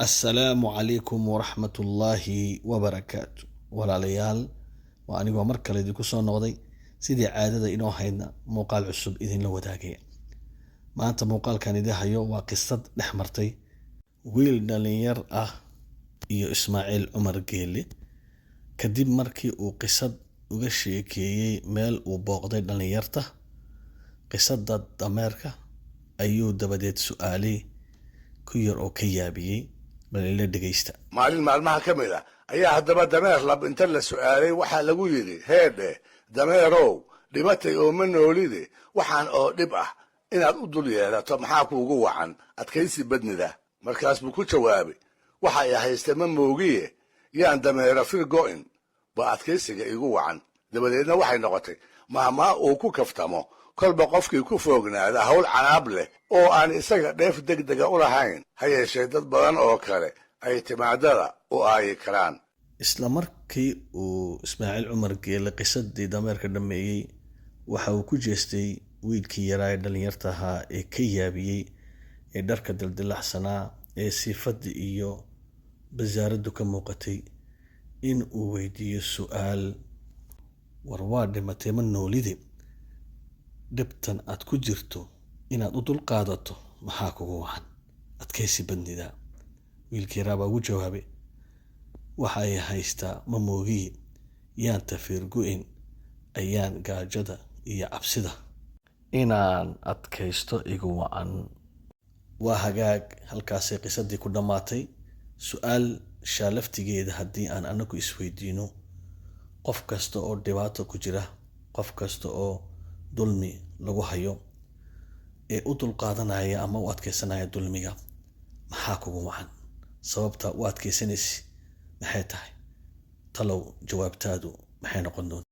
Assalaamu calaykum waraxmatullaahi wabarakaatu. Walaalayaal, waa anigoo mar kale idinku soo noqday, sidii caadada inoo haydna muuqaal cusub idinla wadaagaya. Maanta muuqaalkan idin hayo waa qisad dhex martay wiil dhalinyar ah iyo Ismaaciil Cumar Geele, kadib markii uu qisad uga sheekeeyey meel uu booqday dhalinyarta. Qisada dameerka ayuu dabadeed su-aalay ku yar oo ka yaabiyey. Bal ila dhegeysta. Maalin maalmaha ka mid ah ayaa haddaba dameer lab inta la su'aalay waxaa lagu yidhi: "Heedhe dameerow, dhimatay oo ma noolide, waxaan oo dhib ah inaad u dul yeelato maxaa kuugu wacan? Adkaysi badnida." Markaas buu ku jawaabay: "Waxa ay haysta ma moogiye, yaan dameero fir go'in ba adkaysiga igu wacan." Dabadeedna waxay noqotay mahmaa uu ku kaftamo kolba qofkii ku foognaada hawl canaab leh oo aan isaga dheef degdega u lahayn, ha yeeshee dad badan oo kale ay timaadada u aayi karaan. Isla markii uu Ismaaciil Cumar Geele qisadii dameerka dhammeeyey, waxa uu ku jeestay wiilkii yaraa ee dhallinyarta ahaa ee ka yaabiyey, ee dharka dildilacsanaa, ee sifadda iyo basaaraddu ka muuqatay, in uu weydiiyo su-aal: "War waa dhimatay, ma noolide, dhibtan aad ku jirto inaad u dulqaadato maxaa kugu wacan? Adkaysi badnida." Wiilkii yaraa baa ugu jawaabay: "Waxa ay haystaa ma moogiye, yaan tafiir go'in ayaan gaajada iyo cabsida inaan adkaysto igu wacan." Waa hagaag, halkaasay qisadii ku dhammaatay. Su-aal shaa laftigeeda haddii aan anagu isweydiino: qof kasta oo dhibaato ku jira, qof kasta oo dulmi lagu hayo ee u dulqaadanaya ama u adkeysanaya dulmiga, maxaa kugu wacan? Sababta u adkeysanaysi maxay tahay? Talow jawaabtaadu maxay noqon doonta?